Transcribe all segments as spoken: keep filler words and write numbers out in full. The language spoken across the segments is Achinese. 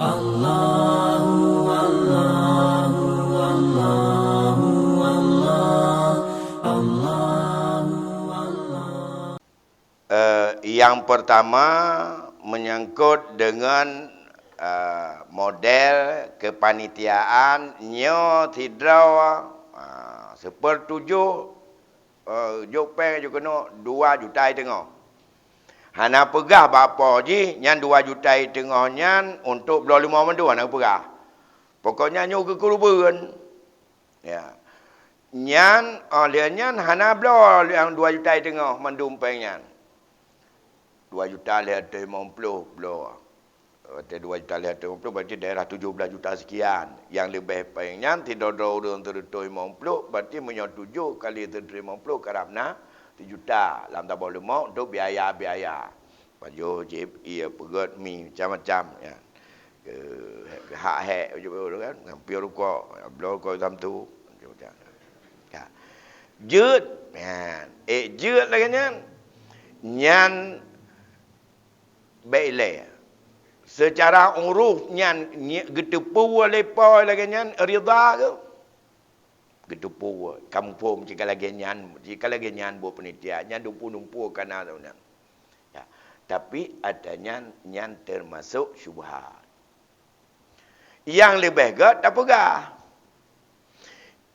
Allahu, Allahu, Allahu, Allah, Allahu, Allah. Eh, yang pertama menyangkut dengan, eh, model kepanitiaan nyoe sidroe, ah, sepertujuh, eh, jok péng jok keunoe dua juta teungoh. Hana peugah bak po jih nyan dua juta teungoh nyan untuk bloe leumô mandum, hana peugah. Pokoknya nyoe keu keureubeuen. Ya. Nyan, oh, lheueh nyan hana bloe nyang dua juta teungoh mandum péng nyan. Dua juta lhèe reutôh limong ploh bloe. Watèe dua juta lhèe reutôh limong ploh, berarti daerah tujoh blah juta sekian. Nyang leubeh péng nyan, sidroe-droe ureueng sireutôh limong ploh, berarti meunyoe tujoh kali sireutôh limong ploh, karab na sijuta lam saboh leumô untuk biaya-biaya. Pajoh, jieb, ié, peugöt, mi, macam-macam, ya. Keu, keu hak hék, kan, ngampion rukok, bloe rukok samtu, macam-macam. Ya. Jeuet, ya. Eh, jeuet lagèe nyan. Nyan bèk ilèe. Seucara uruf nyan, nyi-, geuteupeue lé po lagèe nyan, ridha keu? Geuteupeue, ka muphom cit ka lagèe nyan, cit ka lagèe nyan buet panitia, nyan dumpeue-dumpeue ka na saboh nyan. Ya. Tapi ata nyan, nyan teumasok syubhat. Nyang leubeh gèt tapeugah.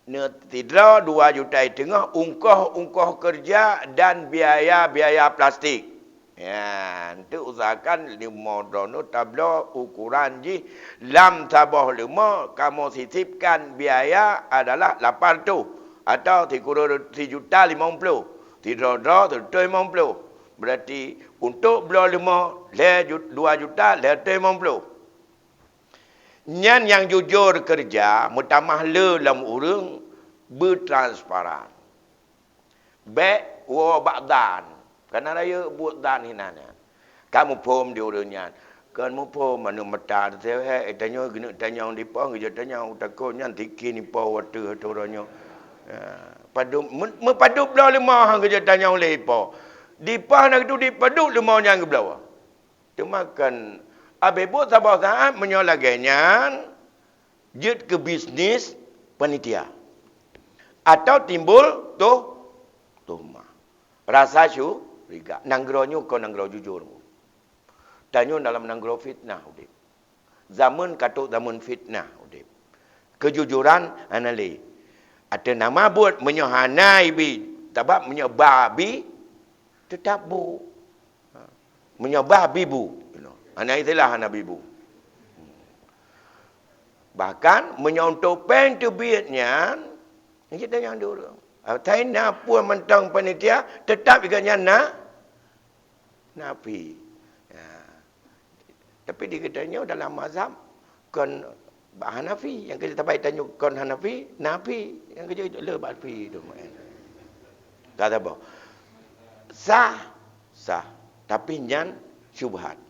Neusidroe dua juta teungoh ongkoh-ongkoh keureuja dan biaya-biaya plastik. Ya, untuk usahakan leumô droeneuh tabloe ukuran jih lam saboh leumô kamoe sisipkan biaya adalah lapan reutôh atau sikureueng sijuta limong ploh, sidroe-droe sireutôh limong ploh. Berarti untuk bloe leumô lhèe ju-, dua juta lhèe reutôh limong ploh. Nyan nyang jujur keureuja meutamah le lam ureueng beutransparan. Bèk woe bak dan. Kana rayeuk buet dan hinan nyan. Ka muphom di ureueng nyan. Kon muphom aneuk mata teuhèk, eh, tanyoe geuneuk tanyong dipoh, geujok tanyong takot nyan tiki nipo watèe atau uroe nyoe. Ya, padub, meu-, meupadub bloe leumô han geujok tanyong lé ipo. Dipoh na geutu dipadub leumô nyang geubloe. Teuma kan, abéh buet saboh saát meunyoe lagèe nyan, jeuet keu bisnis panitia. Atau timbul tuh, tuhmah. Rasa curiga. Nanggroe nyoe kon nanggroe jujur. Tanyoe dalam nanggroe fitnah udép. Zaman ka trok zaman fitnah udép. Keujujuran hana lé. Ateueh nama buet meunyoe hana ibi, sabab meunyoe ba bi, teutap bu. Ha. Meunyoe bah bi bu, you know. Hana istilah hana bi bu. Bahkan meunyoe untuk péng teubiet nyan, jeuet tanyong di ureueng. Asai na peue mantong panitia, teutap gobnyan na, na fee. Ya. Tapi di geutanyoe dalam mazhab kon Hanafi, nyang keu tabai tanyoe kon Hanafi, Nafi, nyang keu le bak fi tu. Ka saboh. Sah, sah. Tapi nyan syubhat.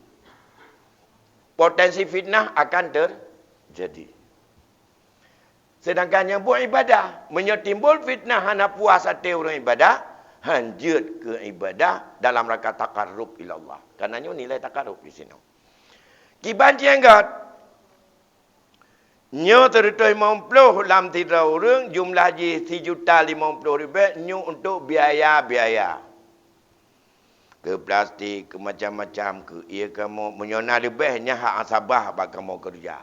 Potensi fitnah akan terjadi. Sedangkan nyang buet ibadah, meunyoe timbul fitnah hana puas até ureueng ibadah, han jeuet keu ibadah dalam rangka taqarrub ila Allah. Karena nyoe nilai taqarrub di sinoe. Kiban jeuet gét. Nyoe sireutôh limong ploh lam sidroe ureueng, jumlah jih sijuta limong ploh ribèe, nyoe untuk biaya-biaya. Keu plastik, keu macam-macam, keu ié kamoe, meunyoe na leubeh, nyan hak asabah bak kamoe keureuja.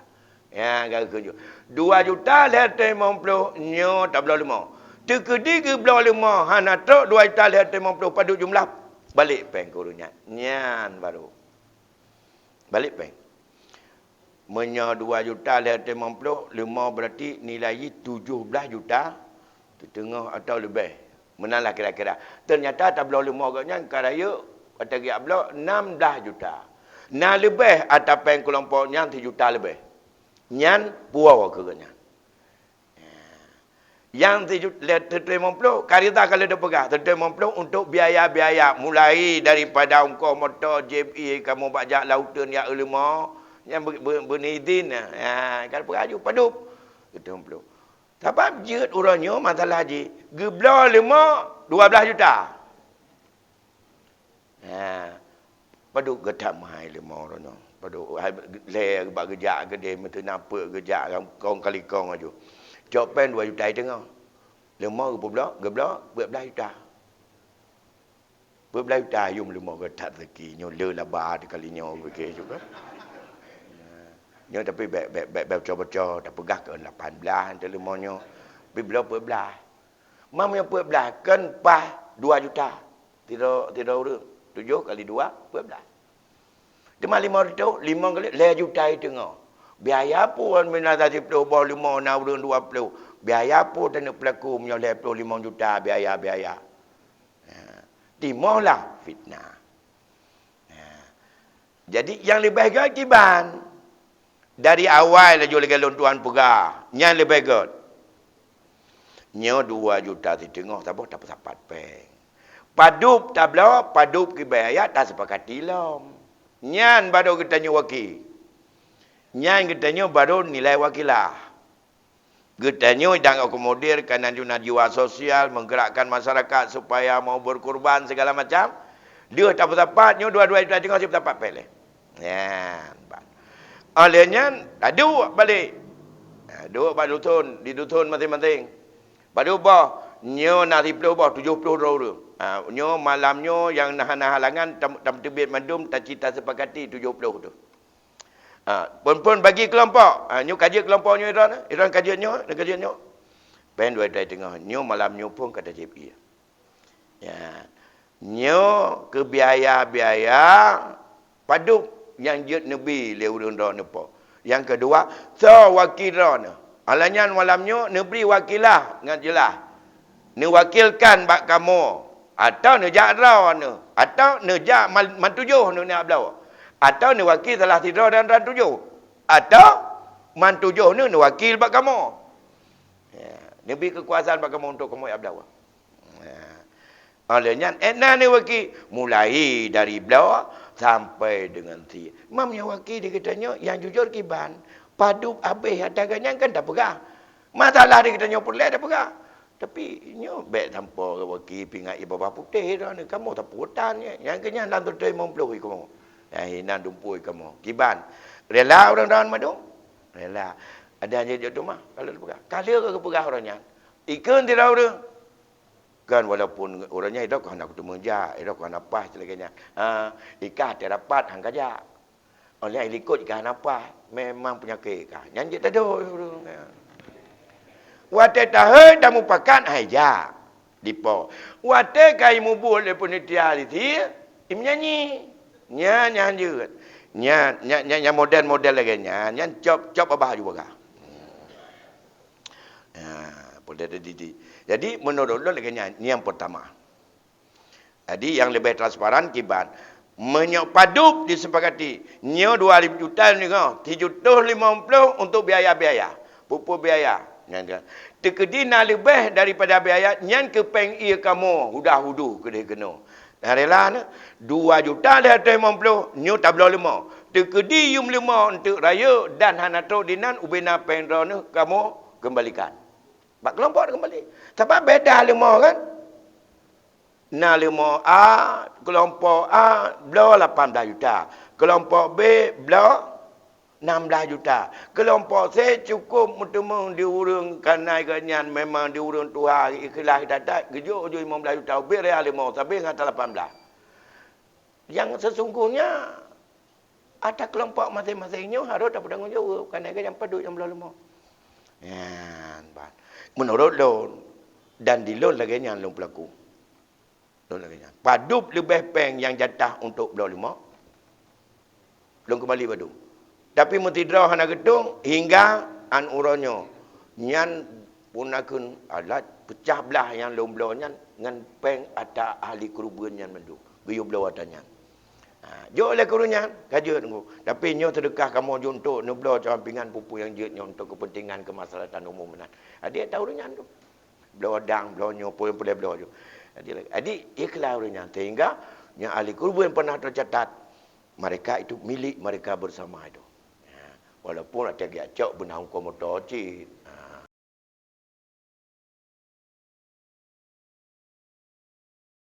Ya, gaga keuju. Dua juta lhèe reutôh limong ploh, nyoe tabloe leumô. Teukeudi geubloe leumô, hana trok dua juta lhèe reutôh limong ploh, padub jumlah, balek péng keu ureueng nyan. Nyan baru. Balek péng. Meunyoe dua juta lhèe reutôh limong ploh, leumô berarti nilai jih tujoh blah juta, siteungoh atau leubeh. Meunan lah kira-kira. Teunyata tabloe leumô gobnyan ka rayeuk, ata geujak bloe nam blah juta. Na leubeh ata péng keulompok nyan sijuta leubeh. Nyan puwoe keu gobnyan. Nyang sijut-, lé-, sireutôh limong ploh, ka rida ka lheueh teupeugah, sireutôh limong ploh untuk biaya-biaya, mulai daripada ongkoh moto, jép ié, kamoe bak jak lam uteuen jak eu leumô, nyang be-, be-, beuneuh idhin, ha, ka teupeugah aju padub. Sireutôh limong ploh. Sabab jeuet uroe nyoe masalah jih, geubloe leumô dua blah juta. Ha, padub geutam hai leumô uroe nyoe. Aduh, hai, lhèe bak geujak keudéh, meuteuna peuet geujak, kong kali kong aju. Cok péng dua juta teungoh. Leumo geupeubloe, geubloe peuet blah juta. Peuet blah juta yum leumo geutat rezeki, nyoe le laba di kali nyoe geuke juga. Nyoe tapi bèk, bèk, bèk, bèk bocor-bocor, tapeugah keu lapan blah teuh leumo nyoe. Pi bloe peuet blah. Mam nyoe peuet blah, kan paih dua juta. Sidroe, sidroe ureueng, tujoh kali dua, peuet blah. Teuma limong reutôh, limong kali lhèe juta teungoh. Biaya peue meunyoe na siploh boh leumo, na ureueng dua ploh? Biaya peue taneuk peulaku meunyoe lhèe ploh limong juta biaya-biaya? Ha, timoh lah fitnah. Ha. Jadi, nyang leubeh göt kiban. Dari awai laju lagèe lôn tuan peugah, nyan leubeh göt. Nyoe dua juta siteungoh saboh tapeusapat péng. Padub tabloe, padub keu biaya tasepakati lom. Nyan baru geutanyoe waki. Nyan geutanyoe baru nilai wakilah. Geutanyoe dan akomodir kanan juna jiwa sosial, menggerakkan masyarakat supaya mau berkorban segala macam. Deuh tapeusapat nyoe dua-dua juta teungoh sipeusapat péng lé. Nyan, ban. Óh lheueh nyan, taduek balek. Ha, duek bak dusun, di dusun masing-masing. Padub boh, nyoe na siploh boh, tujoh ploh droe ureueng. Ha, nyoe malam nyoe nyang na hana halangan tam-, tam teubiet mandum taci tasepakati tujoh ploh tu. Ha, phon-phon bagi keulompok. Ha, nyoe ka jeuet keulompok nyoe droeneuh, droeneuh ka jeuet nyoe, droeneuh ka jeuet nyoe. Péng dua juta teungoh, nyoe malam nyoe phon ka tajieb ie. Ya. Nyoe keu biaya-biaya padub nyang jeuet neubi lé ureueng droeneuh po. Nyang keudua, soe waki droeneuh. Alah nyan malam nyoe neubri wakilah ngon jeulaih. Neuwakilkan bak kamoe, atawa neujak droeneuh, atawa neujak man-, mantujoh neuh neujak bloe, atawa neuwakil salah sidroe dan, dan tujoh, atawa mantujoh neuh neuwakil bak kamoe. Ya, neubri keukuasaan bak kamoe untuk kamoe jak bloe. Ya. Óh lheueh nyan, eh, na neuwaki, mulai dari bloe sampai deungon sie. Mam nyang waki di geutanyoe nyang jujur kiban, padub abéh ata geuh nyan kan tapeugah. Masalah di geutanyoe peureulèe tapeugah. Tapi nyoe bèk sampoe waki pingat ie babah putéh droeneuh, kamoe sapeue tan nyan. Nyang keu nyan lam sireutoh limong ploh ikoe. Nyang inan dumpue kamoe. Kiban. Rela ureueng droeneuh mandum? Rela. Ada nyang jijok teuma, ka lheueh geupeugah. Ka lheueh geupeugah ureueng nyan. Ikheun sidroe ureueng. Kan walaupun ureueng nyan idroe ka hana kuteumèe jak, idroe ka hana paih lagèe nyan. Ha, i kah teuh rapat han ka jak. Óh lheueh i likot i kah hana paih, memang peunyakét i kah. Nyan jeuet tado ureueng nyan. Watèe tahôi tamupakat hai jak dipo. Watèe ka imubuet lé panitia di sie, imeunyanyi. Nyan, nyan jeuet. Nyan, nyan, nyan, nyan model-model lagèe nyan, nyan cop, cop babah aju bagah. Ya, peue dah jadi. Jadi, menurut lôn lagèe nyan, nyang pertama. Jadi, nyang leubeh transparan kiban. Meunyoe padub disepakati, nyoe dua juta nyoe, tujoh ploh limong ploh untuk biaya-biaya. Pupuk biaya. Nyan kan. Teukeudi na leubeh daripada biaya, nyan keu péng ie kamoe, hudah-hudu keudeh keunoe. Nyang rela nyoe, dua juta lhèe reutôh limong ploh, nyoe tabloe leumo. Teukeudi yum leumo eunteuk rayeuk dan hana trok dinan ubena péng droeneuh kamoe keumbalikan. Bak keulompok keumbali. Sabab beda leumo kan? Na leumo A, keulompok A bloe lapan blah juta. Keulompok B bloe nam blah juta. Keulompok C cukôp meuteumeung di ureueng kanai geuh nyan memang di ureueng tuha ikhlas that-that, geujok ju limong blah juta ubit raya leumo sabe ngon ata lapan blah. Nyang sesungguhnya ata keulompok maséng-maséng nyoe harôh tapeutanggong jaweueb, kanai geuh nyang padub nyang bloe leumo. Nyan ban. Meunurot lôn dan di lôn lagèe nyan lôn peulaku. Lôn lagèe nyan. Padub leubeh péng nyang jatah untuk bloe leumo. Lôn keumbali padub. Tapi meusidroe hana geutueng, hingga an uroe nyoe, nyan pun akheun alat peucah blah nyang lôn bloe nyan ngon péng ata ahli keureubeuen nyan mandum. Geuyue bloe ata nyan. Ha, jok lé keu ureueng nyan, ka jeuet teungku. Tapi nyoe seudeukah kamoe jok untuk neubloe cawan pingan peue-peue nyang jeuet nyoe untuk keupeuntengan keumaslahatan umum meunan. Adik tahu ureueng nyan tu. Bloe dang, bloe nyoe, peue nyang peureulèe bloe ju. Jadi, jadi ikhlas ureueng nyan. Sehingga, nyang ahli keureubeuen pernah tercatat, mereka itu milik mereka bersama itu. Ya, walaupun ada geucok beuna hukôm moto cit,